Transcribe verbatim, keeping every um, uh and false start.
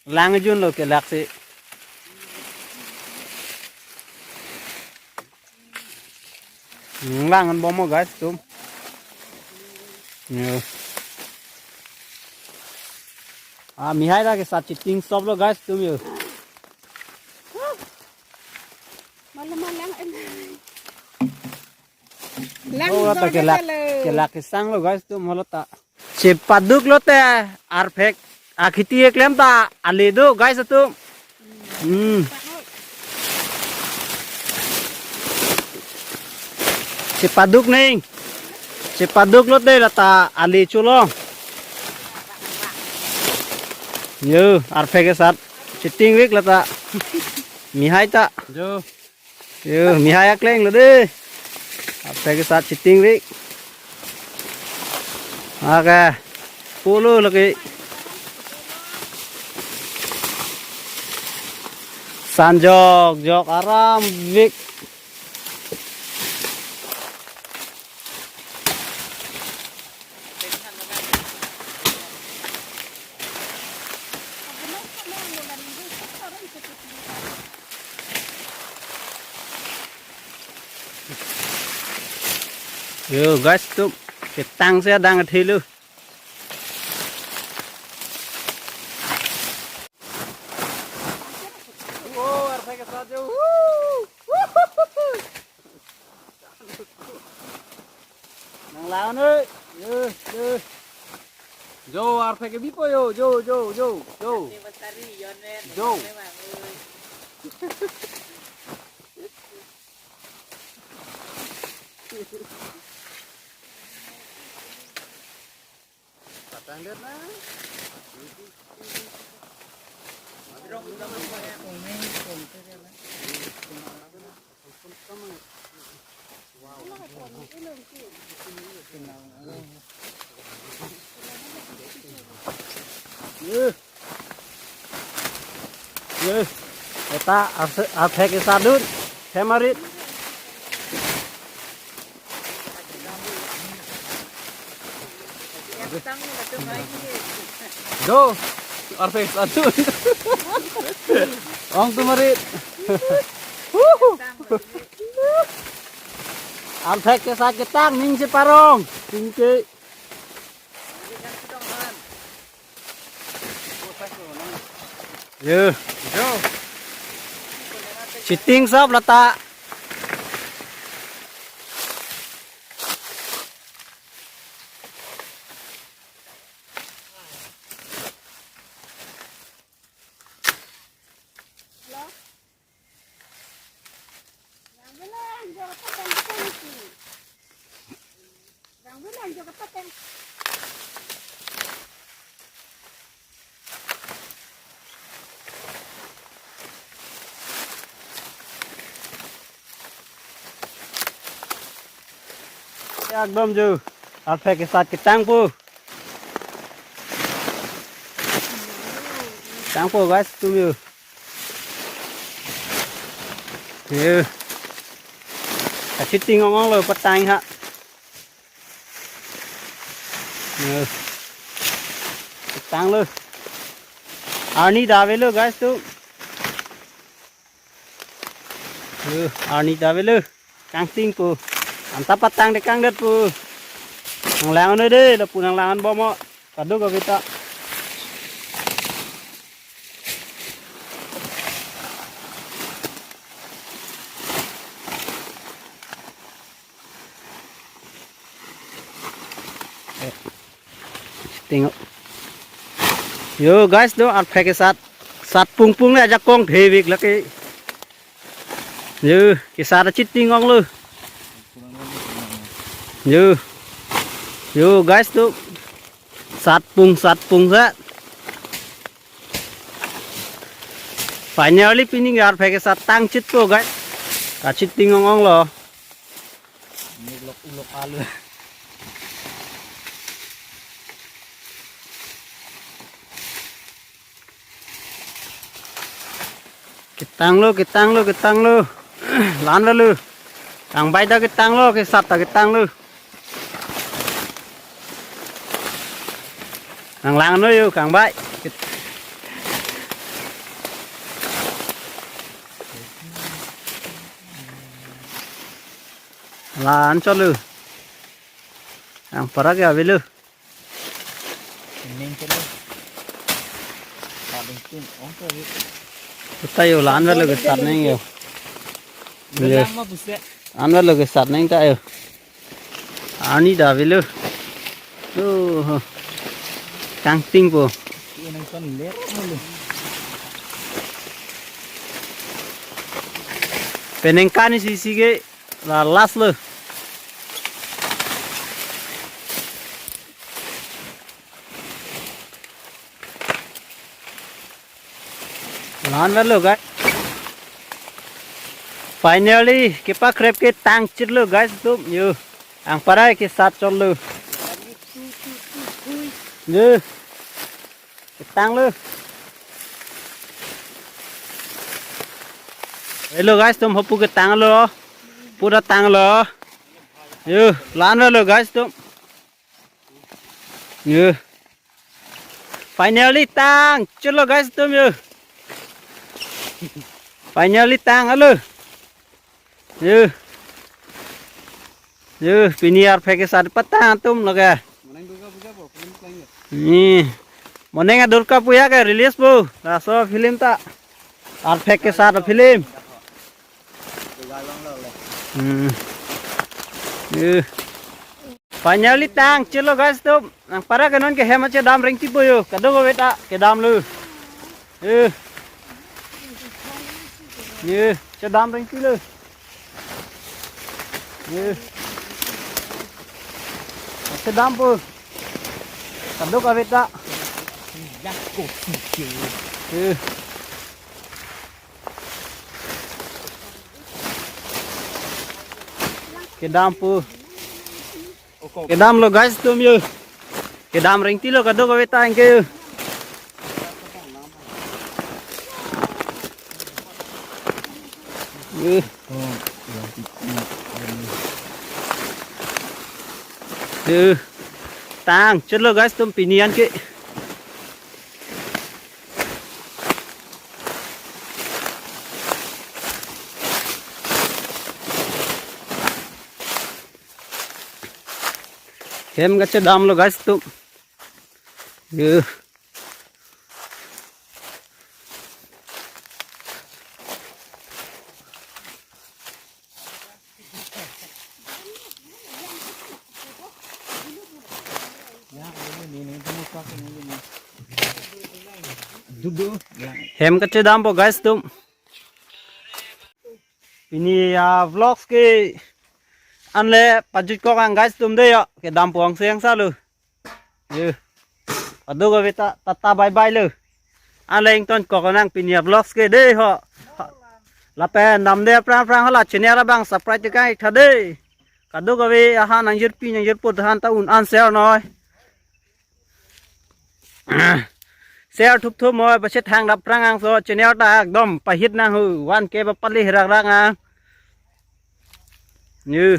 Lang junlo ke laksi. Hmm, lang an bomo guys, tum. Yo. Ah, mihai ta kesat chiting soplo guys, tum yo. Malam malang en. Lang Oh, ta jor kelak, dalo. Kelak kesanglo guys, tum holo ta. Chepaduklo te arphek akhiti eklem ta ale do guys atum. Hmm. Chepaduk neng. Chepaduklo te lata ale cholong. Yo, arphek kesat chiting vik lata. Mihai ta. Yo. Yo, mihai akleng lo de. Arphek kesat chiting vik. Oke. Pulo lagi. Sanjok, jok aram vik. Yo guys, tum ketang si adang athelo. Nang lawan oi. Yo, yo. Jo, arphek ke bipo yo. Jo, jo, jo, jo. Jo. Patang det na. Ye. Ye. Eta arse-, arphek kesadun. Hemarit. Do, arphek kesadun. Ong tu marit. Arphek kesat ketang ning si parong. Tingke. Yo. Yo. Chiting sop lata. Ekdom jo. Arphek kesat ketang po. Tang po guys, tum yo. Yo. Kachiting ong ong lo patang ha. Yo. Tang lo. Arni davelo guys tum. Yo, arni davelo. Kangting po. Anta patang de kangdet po. Nang langan de, lapu nang langan bomo. Kaduk ko kita. Eh, chiting. Yo guys, do arphek kesat. Sat pungpung le ajakong thevik lake. Yo, kesat chiting ong lo. Yo. Yo guys, do. Sat pung, sat pung sat. Finally pini arphek kesat tang chit po guys. Kachiting ong ong lo. Ini ulok ulok alu. Ketang lo, ketang lo, ketang lo. Lan lo. Kangbai ta ketang lo, kesat ta ketang lo. Nang lang no yo, kangbai. Lan chotlo. Angpara ke avelo. Neng chotlo. Paling tin ong ke. Puta yo, lan velo ke sat neng yo. Yo. Lang ma pusi. An velo ke sat neng ta yo. Ani ta avelo. Oh. Kangting po. Neng chotlo. Peneng kani sisi ke. La last lo. Lan velo guys. Finally, kepakrep ke tang chotlo guys atum. Yo. Angpara ke sat chotlo. Yo. Ketanglo. Hello guys, atum hapu ketanglo. Pura tanglo. Yo, lan velo guys atum. Yo. Finally tang chotlo guys atum yo. Finally tang alo. Yo. Yo, pini arphek kesat patang atum lake. Moneng Durga Puja po, film klang ya? Ni. Moneng Durga Puja ke release po. Laso film ta. Arphek kesat film. Hmm. Yo. Finally tang chotlo guys atum. Angpara ke non ke hem kachedam rengti po yo. Kadokave ta kedamlo. Eh. Eh, chedam rengtilo. Eh. Chedam po. Kadokave ta. Eh. Kedam po. Kedamlo guys atum yo. Kedam rengtilo kadokave ta anke yo. Yo. Yo. Tang chotlo guys atum pini anke. Hem kachedamlo guys atum. Yo. Hem kachedam po guys atum. Pini a vlogs ke anle pajutkok nang guys atum dei yo, kedam po angse angsalo. Yo. Kadokave ta tata bye bye lo. Anle ingtonkok nang pini a vlogs ke dei ho. Lapen damde aphrang aphrang hala channel abang subscribe tekang ik tha dei. Kadokave ahan nangjirpi nangjirpo ahan ta un-an share noi. Share thupthum moi, pachethang dap phrang angso channel ta ekdom pahit nang ho, one K ba pali hirak rak ang. Yo.